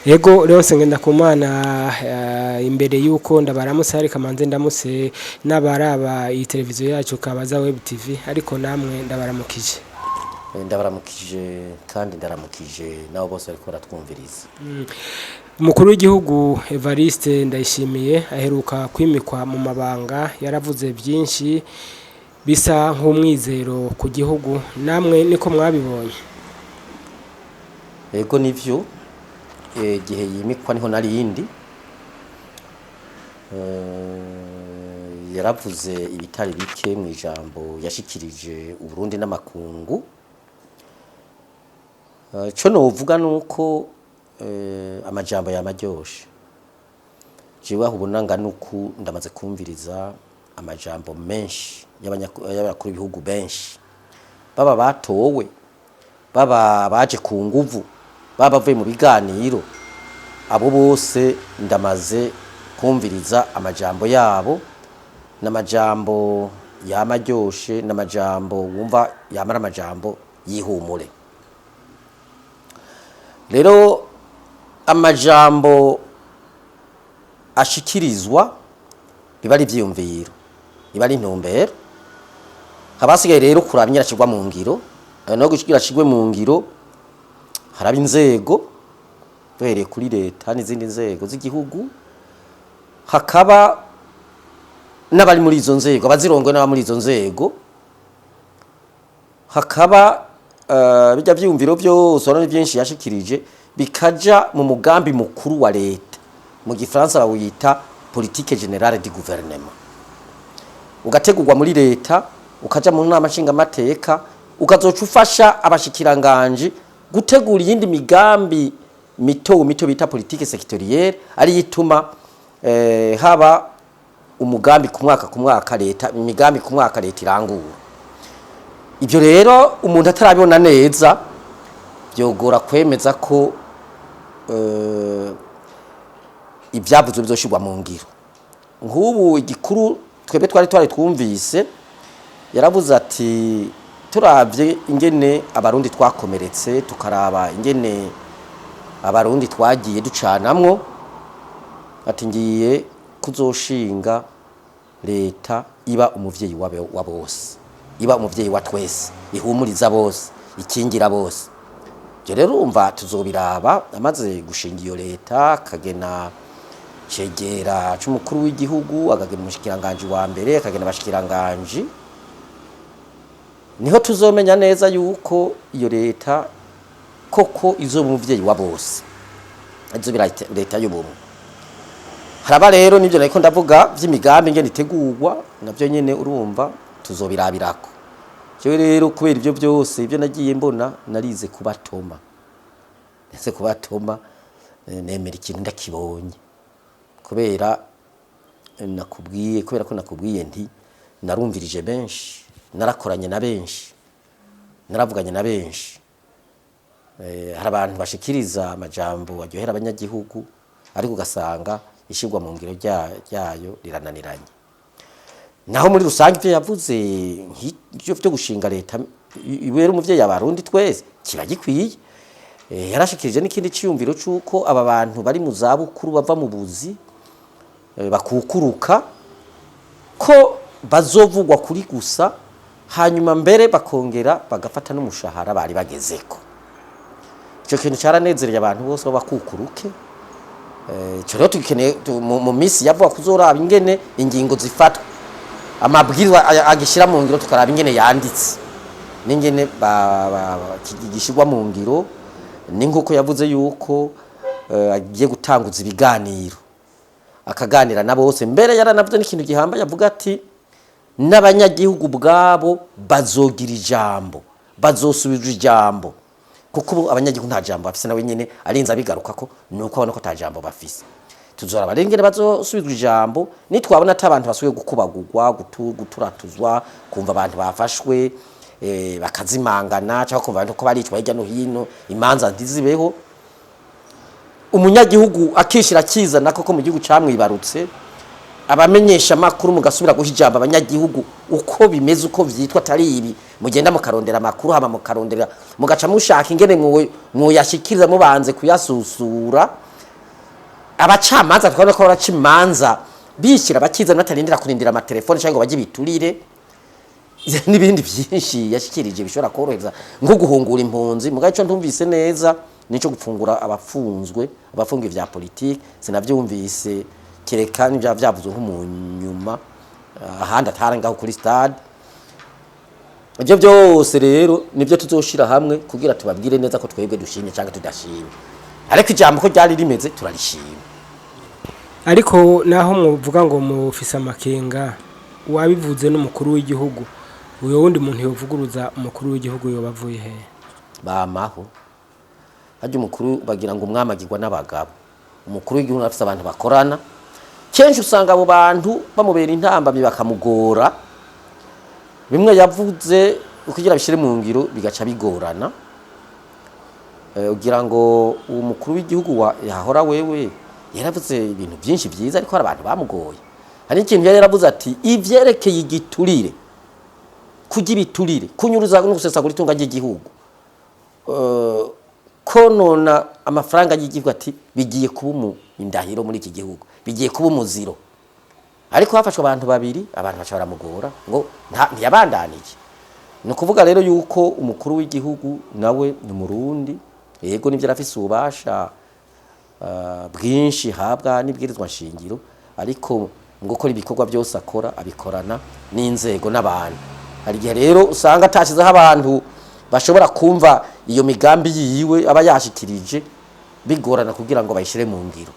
Ego Leonce Ngendakumana, imbere yuko ndabaramutse, ariko amanze ndamutse n'abaraba iyi televiziyo yacu Kabaza Web TV, ariko namwe ndabaramukije. Ndabaramukije kandi ndaramukije nabo bose bariko baratwumviriza. Umukuru w'igihugu Evariste Ndayishimiye aheruka kwimikwa mu mabanga, yaravuze byinshi bisa nk'umwizero ku gihugu. Namwe niko mwabibonye? Ego, nivyo. Igihe yimikwa niho nari yindi. Yaravuze ibitari bike mu ijambo yashikirije Uburundi n'amakungu. Ico novuga nuko amajambo yamaryoshe. Jewe aho ubona ngana uku, ndamaze kumviriza amajambo menshi y'abakuru b'ibihugu benshi, baba batowe, baba baje ku nguvu, baba bavuye mu biganiro, abo bose ndamaze kumviriza amajambo yabo, n'amajambo yama aryoshe, n'amajambo wumva yamara amajambo y'ihumure. Rero amajambo ashikirizwa biba ari ivyiyumviro, biba ari intumbero. Haba hasigaye rero kuraba ingene ashirwa mu ngiro. No kugira ashirwe mu ngiro haraba inzego, duhereye kuri leta n'izindi nzego z'igihugu, hakaba n'abari muri izo nzego, abazirongoye n'abari muri izo nzego, hakaba bijya vyiyumviro byose urabona byinshi yashikirije, bikaja mu mugambi mukuru wa leta. Mu gifaransa bawita politique générale du gouvernement, ugategurwa muri leta, ukaja mu nama nshingamateka, ukazoca ufasha abashikiranganji gutegura iyindi migambi mito mito bita politique sectorielle, ari ituma haba umugambi ku mwaka ku mwaka leta, imigambi ku mwaka leta irangura. Ibyo rero umuntu atarabibona neza byogora kwemeza ko ibyavuzwe bizoshirwa mu ngiro. Nk'ubu igikuru twebwe twari twumvise, yaravuze ati: "Turavye ingene Abarundi twakomeretse, tukaraba ingene Abarundi twagiye ducanamwo," ati: "ngiye kuzoshinga leta iba umuvyeyi wa bose, iba umuvyeyi wa twese, ihumuriza bose, ikingira bose." Ibyo rero urumva tuzobiraba amaze gushinga iyo leta, akagena cegera c'umukuru w'igihugu, akagena umushikiranganji wa mbere, akagena abashikiranganji, niho tuzomenya neza yuko iyo leta koko izoba umuvyeyi wa bose, izoba leta y'ubumwe. Haraba rero nivyo nariko ndavuga vy'imigambi ingene itegurwa, navyo nyene urumva tuzobirabirako. Jewe rero kubera ivyo byose, ibyo nagiye mbona, narize kubatoma, ndetse kubatoma nemera ikintu ndakibonye, kubera nakubwiye, kubera ko nakubwiye nti narumvirije benshi, narakoranye na benshi, naravuganye na benshi. Hari abantu bashikiriza amajambo aryohera abanyagihugu, ariko ugasanga ishirwa mu ngiro ryayo rirananiranye. Naho muri rusange ivyo yavuze nk'ivyo vyo gushinga leta ibera umuvyeyi Abarundi twese kiba gikwiye. Yarashikirije n'ikindi ciyumviro c'uko aba bantu bari mu zabukuru bava mu buzi, bakukuruka, ko bazovugwa kuri gusa, hanyuma mbere bakongera bagafata n'umushahara bari bagezeko. Ico kintu caranezereye abantu bose b'abakukuruke. Ico rero tugikeneye mu minsi yavuga kuzoraba ingene ingingo zifatwa, amabwirizwa agishyira mu ngiro, tukaraba ingene yanditse n'ingene gishyirwa mu ngiro. Ni nk'uko yavuze yuko agiye gutanguza ibiganiro, akaganira na bose. Mbere yaranavuze n'ikintu gihambaye, avuga ati: "N'abanyagihugu ubwabo bazogira ijambo, bazosubizwa ijambo," kuko ubu abanyagihugu nta jambo bafise. Nawe nyene arinze abigaruka ko nuko abona ko ata jambo bafise. Tuzoraba rero ingene bazosubizwa ijambo nitwabona ati abantu basubiye gukubagurwa, guturatuzwa, kumva abantu bafashwe, bakazimangana, cyangwa kumva abantu ko baricwa hirya no hino, imanza ntizibeho, umunyagihugu akishira akizana koko mu gihugu camwibarutse, abamenyesha amakuru mugasubira guha ijambo abanyagihugu uko bimeze, uko vyitwa, atari ibi mugenda mukarondera amakuru, hama mukarondera, mugaca mushaka ingene mwoyashikiriza mubanze kuyasusura. Abacamanza twabona ko baraca imanza bishyira bakizana, batarindira kurindira amatelefone cyangwa ngo bajye biturire, n'ibindi byinshi yashyikirije bishobora korohereza, nko guhungura impunzi. Mugabo icyo ntumvise neza nico gupfungura abafunzwe, abafungiwe vya politiki, sinavyumvise, kereka n'ivya vyavuzwe nko mu nyuma ahandi atari ngaho kuri stade. Ibyo byose rero nibyo tuzoshira hamwe kugira tubabwire neza ko twebwe dushimye cyangwa tudashimye, ariko ijambo ko ryari rimeze turarishima. Ariko naho muvuga ngo mufise amakenga, wabivuze n'umukuru w'igihugu. Uyo wundi muntu yovuguruza umukuru w'igihugu yoba avuye hehe? Bamaho harya umukuru bagira ngo umwami agirwa n'abagabo. Umukuru w'igihugu afise abantu bakorana, kenshi usanga abo bantu bamubera intambamyi, bakamugora. Bimwe yavuze kugira bishyire mu ngiro bigaca bigorana. Ugira ngo uwo mukuru w'igihugu wa yahora wewe yaravuze ibintu byinshi byiza, ariko hari abantu bamugoye. Hari ikintu yari yaravuze ati ivyerekeye igiturire, kurya ibiturire, kunyuruza no gusesagura itunga ry'igihugu, konona amafaranga y'igihugu, ati bigiye kuba indahiro muri iki gihugu, bigiye kuba umuziro. Ariko hafashwe abantu babiri, abantu baca baramugora ngo ntiyabandanije. Ni ukuvuga rero yuko umukuru w'igihugu nawe ni umurundi, yego nibyo arafise ububasha bwinshi habwa n'ibwirizwa nshingiro, ariko mu gukora ibikorwa byose akora abikorana n'inzego n'abantu. Hari igihe rero usanga atashizeho abantu bashobora kumva iyo migambi yiwe aba yashikirije, bigorana kugira ngo bayishire mu ngiro.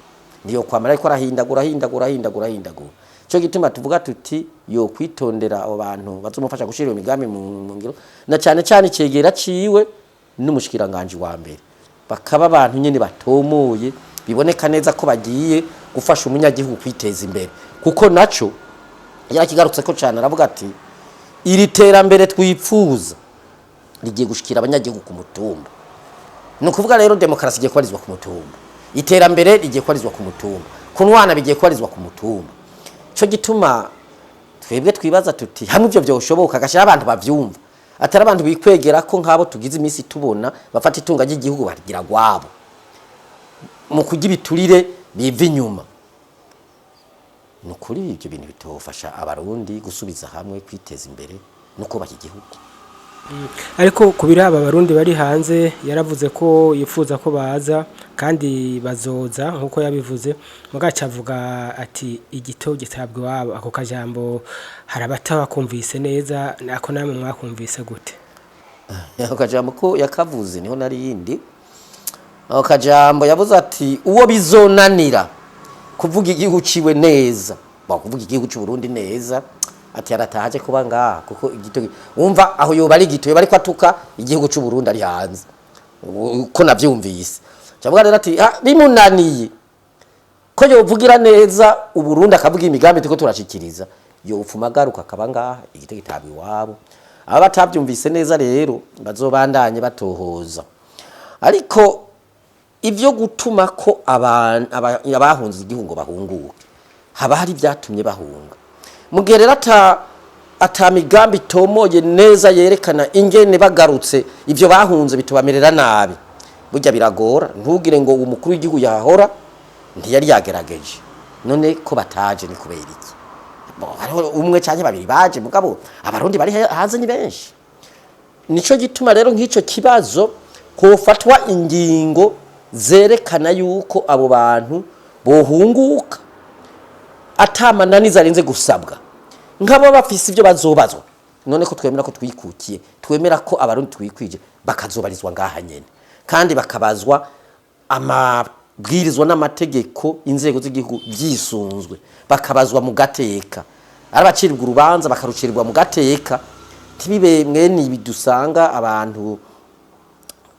Niyo kwamara ariko arahindagura, ahindagura, ahindagura, ahindagura. Cyo gituma tuvuga tuti yo kwitondera abo bantu bazomufasha gushira iyo migambi mu ngiro, na cyane cyane icegera ciwe n'umushikiranganje wa mbere, bakaba abantu nyene batomoye, biboneka neza ko bagiye gufasha umunyagihugu kwiteza imbere, kuko naco yarakigarutse ko cyane, aravuga ati iri terambere twipfuza rigiye gushikira abanyagihugu ku mutumba. Ni ukuvuga rero demokarasi igiye kubarizwa ku mutumba, iterambere rigiye kubarizwa ku mutumba, kunwana bigiye kubarizwa ku mutumba. Cyo gituma twebwe twibaza tuti hamwe ivyo vyoshoboka, agashyira abantu bavyumva, atari abantu bikwegera ko nk'abo tugize iminsi tubona bafata itunga ry'igihugu barigira gwabo mu kurya ibiturire biva inyuma. Ni ukuri ibyo bintu bitofasha abarundi gusubiza hamwe, kwiteza imbere no kubaka igihugu. Ariko ku biraba abarundi bari hanze, yaravuze ko yifuza ko baza kandi bazoza nk'uko yabivuze. Mugaca avuga ati igito gitabwa iwabo. Ako kajambo hari abatabakumvise neza, ako namwe mwakumvise gute? Ako kajambo ko yakavuze niho nari yindi. Ako kajambo yavuze ati uwo bizonanira kuvuga igihugu ciwe neza, ba kuvuga igihugu cy'u Burundi neza, ati arataje kuba ngaha, kuko igito wumva aho yoba ari igito, yoba ariko atuka igihugu cy'u Burundi ari hanze, uko navyumvise. Cavuga rero ati bimunaniye ko yovugira neza Uburundi, akavuga imigambi turiko turashikiriza, yopfuma agaruka akaba ngaha, igito gitabwa iwabo. Aba batavyumvise neza rero bazobandanye batohoza. Ariko ivyo gutuma ko abahunze igihugu ngo bahunguke, haba hari ibyatumye bahunga. Mu gihe rero ata migambi itomoye neza yerekana ingene bagarutse ivyo bahunze bitubamerera nabi, burya biragora. Ntugire ngo umukuru w'igihugu yahora ntiyari yagerageje. None ko bataje ni kubera iki? Hariho umwe canke babiri baje, mugabo abarundi bari hanze ni benshi. Nico gituma rero nk'ico kibazo hofatwa ingingo zerekana yuko abo bantu bohunguka atamananiza arinze gusabwa, nk'abo bafise ibyo bazobazwa. None ko twemera ko twikukiye, twemera ko abarundi twikwije, bakazobarizwa ngaha nyene, kandi bakabazwa amabwirizwa n'amategeko inzego z'igihugu byisunzwe, bakabazwa mu gateka, ari abacirwa urubanza bakarucirwa mu gateka, ntibibe mwene ibi dusanga abantu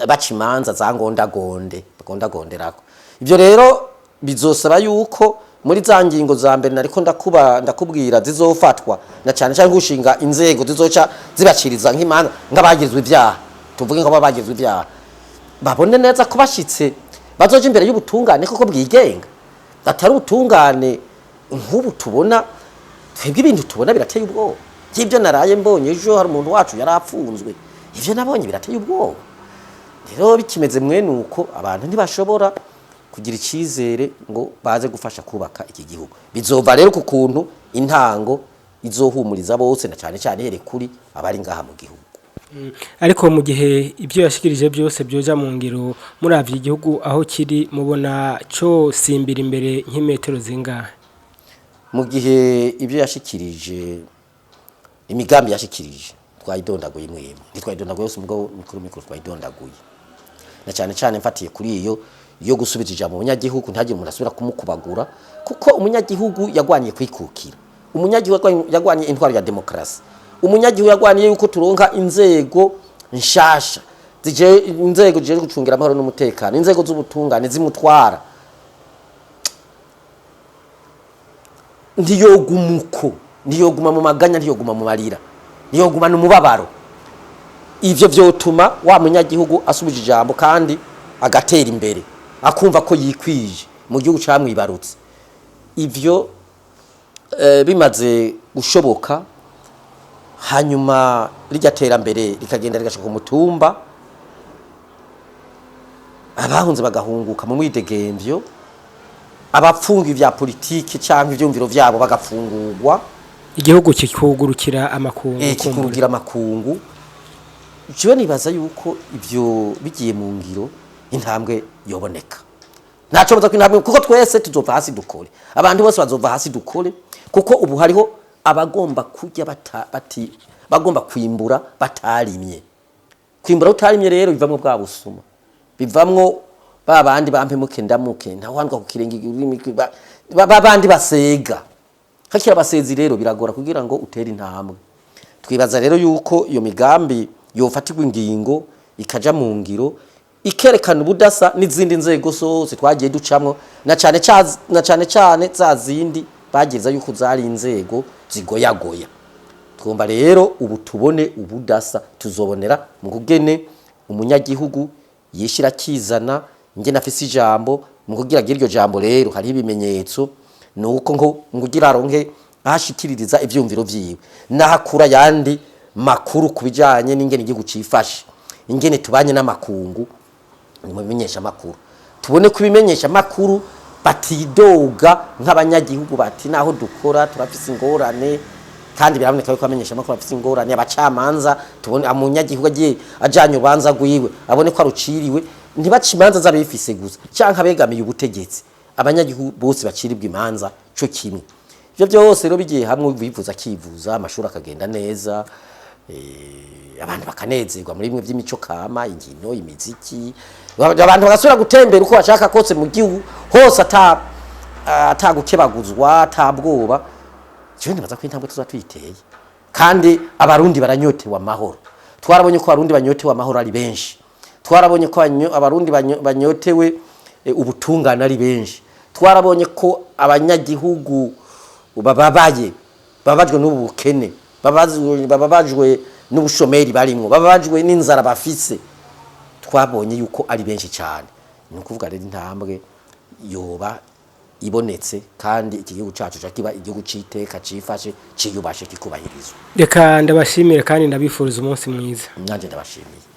baca imanza za ngondagonde bagondagonderako. Ibyo rero bizosaba yuko muri za ngingo za mbere nariko ndakubwira zizofatwa, na cyane cyane gushinga inzego zizoca zibaciriza nk'imanza nk'abagirizwa ibyaha, tuvuge nk'abo bagirizwa ibyaha, babone neza ko bashitse bazoja imbere y'ubutungane koko bwigenga, atari ubutungane nk'ubu tubona twebwe. Ibintu tubona birateye ubwoba. By'ibyo naraye mbonye ejo, hari umuntu wacu yari apfunzwe, ivyo nabonye birateye ubwoba. Rero bikimeze mwene uko, abantu ntibashobora Kugira icizere ngo baze gufasha kubaka iki gihugu bizova rero ku kuntu intango izohumuriza bose, na cyane cyane here kuri abari ngaha mu gihugu. Ariko mu gihe ibyo yashikirije byose byoja mu ngiro, muravye igihugu aho kiri, mubona cyo simbira imbere nk'imetero zingahe? Mu gihe ibyo yashikirije, imigambi yashikirije, twayidondaguye imwe imwe, ntitwayidondaguye yose, umugabo mikuru mikuru twayidondaguye, na cyane cyane mfatiye kuri iyo yo gusubiza ijambo umunyagihugu, ntagire umuntu asubira kumukubagura, kuko umunyagihugu yagwaniye kwikukira, umunyagihugu yagwaniye intwaro ya demokarasi, umunyagihugu yagwaniye yuko turonka inzego nshasha zije, inzego zijeje gucungira amahoro n'umutekano, inzego z'ubutungane zimutwara. Ntiyogumuko, ntiyoguma mu maganya, ntiyoguma mu marira, ntiyogumana umubabaro. Ivyo vyotuma wa munyagihugu asubije ijambo kandi agatera imbere, akumva ko yikwije mu gihugu camwibarutse. Ivyo bimaze gushoboka, hanyuma rirya terambere rikagenda rigashika ku mutumba, abahunze bagahunguka mu mwidegemvyo, abapfunga ivya politiki canke ivyumviro vyabo bagafungurwa, igihugu kikugurukira amakungu. Kumbura. Kikurugira amakungu. Jewe nibaza yuko ivyo bigiye mu ngiro intambwe yoboneka. Ntaco buza ko intambwe, kuko twese tuzova hasi dukore, abantu bose bazova hasi dukore, kuko ubu hariho abagomba kurya bati bagomba kwimbura batarimye. Kwimbura utarimye rero bivamwo bwa busuma, bivamwo ba bandi bampemuke ndamuke, ntawandwa ku kirenge ururimi, ba bandi basega hakira abasezi. Rero biragora kugira ngo utere intambwe. Twibaza rero yuko iyo migambi yofatirwa ingingo, ikaja mu ngiro, ikerekana ubudasa n'izindi nzego zose twagiye ducamwo, na cane cane za zindi bageza yuko zari inzego zigoyagoya. Twumva rero ubu tubone ubudasa tuzobonera mu kugene umunyagihugu yishira akizana, ingene afise ijambo. Mu kugira agire iryo jambo rero hariho ibimenyetso, ni uko ngo ngugira aronke ahashikiririza ivyumviro vyiwe n'ahakura yandi makuru ku bijanye n'ingene igihugu cifashe, ingene tubanye n'amakungu, ni mu bimenyesha makuru. Tubone ko ibimenyesha makuru batidoga nk'abanyagihugu, bati naho dukora turafise ingorane, kandi biraboneka yuko abamenyesha makuru bafise ingorane. Abacamanza, tubone umunyagihugu agiye ajanye urubanza rwiwe, abone ko aruciriwe, ntibace imanza z'abifise gusa canke abegamiye ubutegetsi, abanyagihugu bose baciribwa imanza co kimwe. Ivyo byose rero bigiye hamwe, bivuza akivuza, amashuri akagenda neza, abantu bakanezerwa muri bimwe by'imico kama, inkino, imiziki, abantu bagasubira gutembera uko bashaka kose mu gihugu hose, atagukebaguzwa, atabwoba. Jewe nibaza ko intambwe tuza tuyiteye, kandi Abarundi baranyotewe amahoro. Twarabonye ko Abarundi banyotewe amahoro ari benshi, twarabonye ko Abarundi banyotewe ubutungane ari benshi, twarabonye ko abanyagihugu bababaye, babajwe n'ubu bukene, bababajwe n'ubushomeri barimwo, bababajwe n'inzara bafise, twabonye yuko ari benshi cyane. Ni ukuvuga rero intambwe yoba ibonetse, kandi iki gihugu cacu kiba igihugu c'iteka, cifashe, ciyubashe, kikubahirizwa. Reka ndabashimire kandi ndabifuriza umunsi mwiza. Nanjye ndabashimiye.